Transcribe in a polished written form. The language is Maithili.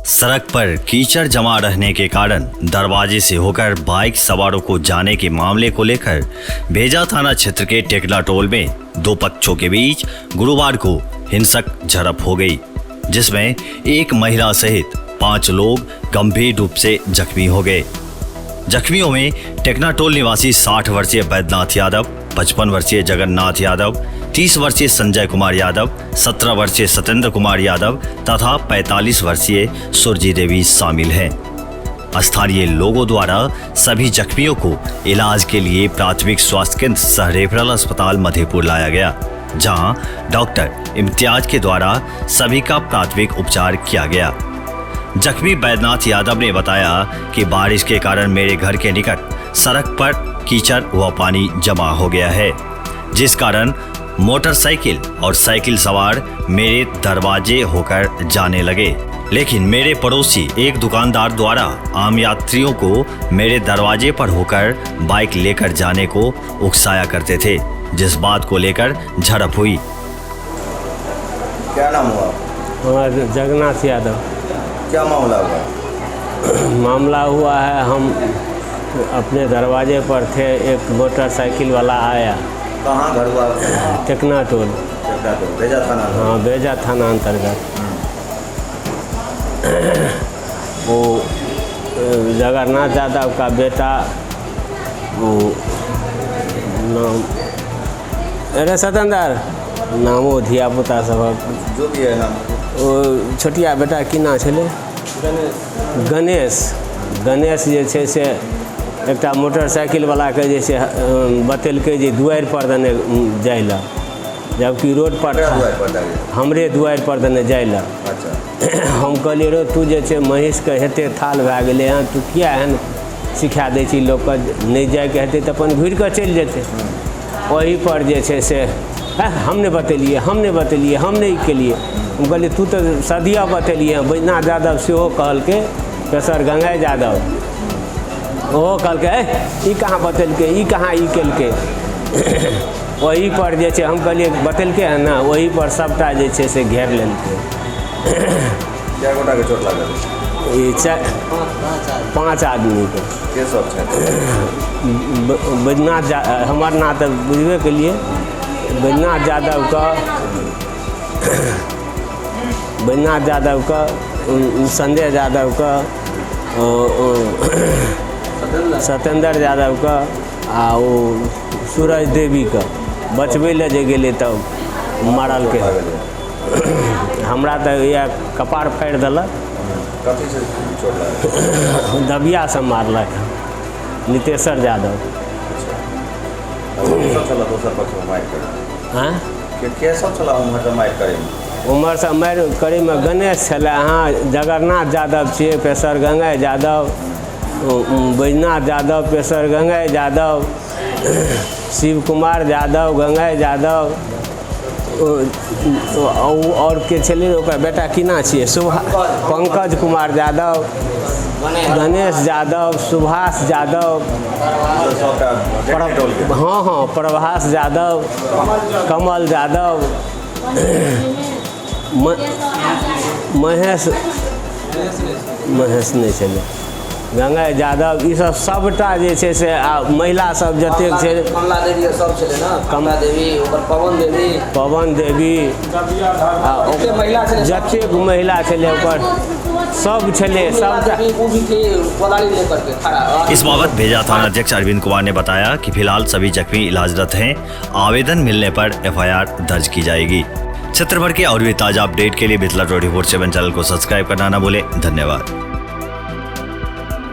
सड़क पर कीचड़ जमा रहने के कारण दरवाजे से होकर बाइक सवारों को जाने के मामले को लेकर भेजा थाना क्षेत्र के टेकना टोल में दो पक्षों के बीच गुरुवार को हिंसक झड़प हो गई, जिसमें एक महिला सहित 5 लोग गंभीर रूप से जख्मी हो गए। जख्मियों में टेकना टोल निवासी 60 वर्षीय बैद्यनाथ यादव, 55 वर्षीय जगन्नाथ यादव, 30 वर्षीय संजय कुमार यादव, 17 वर्षीय सत्येंद्र कुमार यादव तथा 45 वर्षीय सुरजी देवी शामिल हैं। स्थानीय लोगों द्वारा सभी जख्मियों को इलाज के लिए प्राथमिक स्वास्थ्य केंद्र सह रेफरल अस्पताल मधेपुर लाया गया, जहां डॉक्टर इम्तियाज के द्वारा सभी का प्राथमिक उपचार किया गया। जख्मी बैद्यनाथ यादव ने बताया कि बारिश के कारण मेरे घर के निकट सड़क पर कीचड़ व पानी जमा हो गया है, जिस कारण मोटरसाइकिल और साइकिल सवार मेरे दरवाजे होकर जाने लगे, लेकिन मेरे पड़ोसी एक दुकानदार द्वारा आम यात्रियों को मेरे दरवाजे पर होकर बाइक लेकर जाने को उकसाया करते थे, जिस बात को लेकर झड़प हुई। क्या नाम हुआ? हमारा जगन्नाथ यादव। क्या मामला हुआ? मामला हुआ है, हम अपने दरवाजे पर थे, एक मोटरसाइकिल वाला आया। कहाँ घर हुआ? टेकना टोल। टेकना टोल, भेजा थाना। हाँ, भेजा थाना अंतर्गत। वो जगन्नाथ यादव का बेटा, वो नाम, अरे सतेंद्र, नामो धिया पुता सबक जो भी है नाम। ओ छोटिया बेटा की नाम छलै? गणेश। गणेश जे छै से एकटा मोटरसाइकिल वालाके जे छै बतेलकै जे दुआरि पर देने जाइ लए, जबकि रोड पर केकरा दुआरि पर जाइए? हमरे दुआरि पर देने जाइ लए। अच्छा। हम कहलियै, रो तू जे छै महीँसके हेते थाल भए गेलै हँ, तू किया एहन सिखा दै छी लोकके? नहि जाइके हेतै तऽ अपन घुरि कऽ चलि जेतै। ओही पर जे छै से हम नहि बतेलियै, हम नहि बतेलियै, हम नहि ई केलियै। हम कहलियै, तू तऽ सदिया बतेलियै। बैद्यनाथ यादव सेहो कहलकै, तेसर गंगाई यादव ओहो कहलकै, ए ई कहाँ बतेलकै, ई कहाँ ई केलकै। ओही पर जे छै हम कहलियै बतेलकै हँ ने, ओही पर सभटा जे छै से घेर लेलकै। कए गोटा के चोट लागल? ई 4-5 आदमीके। के सब छथि? बैद्यनाथ हमर नाम तऽ बुझबे केलियै, बैद्यनाथ यादवके, बैद्यनाथ यादवके, संजय यादवके, सत्येंद्र यादवके आ ओ सूरज देवीके। बचबै लए जे गेलै तब मारलकै। हमरा तऽ इएह कपार फाड़ि देलक। कथी से चोट लागल? दबियासँ मारलक नितेश्वर यादव। के सब छला दोसर पक्ष में मारि करै? आँय? के सब छला उम्हर से मारि करैमे? उम्हरसँ मारि करैमे गणेश छलै, अहाँ जगन्नाथ यादव छियै, पेसर गंगाई यादव, बैद्यनाथ यादव, पेसर गंगाई यादव, शिव कुमार यादव, गंगाई यादव, आओर के छलै ओकर बेटा की नाम छियै, सुभा पंकज कुमार यादव, गणेश यादव, सुभाष यादव, सबटा टेकना टोल के? हाँ हाँ, प्रभास यादव, कमल यादव, महेश, महेश नहि छलै, गंगा यादव, ई सब सबटा जे छै से आ महिला सब जतेक छै। कमला देवी सब छलै ने? कमला देवी, ओकर पवन देवी, पवन देवी आ जतेक महिला छलै। जतेक महिला छलै ओकर सब छलै सबटा। वो भी थे कोदारी लेकर के खड़ा। इस बाबत भेजा थाना अध्यक्ष अरविंद कुमार ने बताया कि फिलहाल सभी जख्मी इलाजरत हैं। आवेदन मिलने पर एफआईआर दर्ज की जाएगी। क्षेत्र भर के और भी ताजा अपडेट के लिए मिथिला 24/7 चैनल को सब्सक्राइब करना न भूलें। धन्यवाद।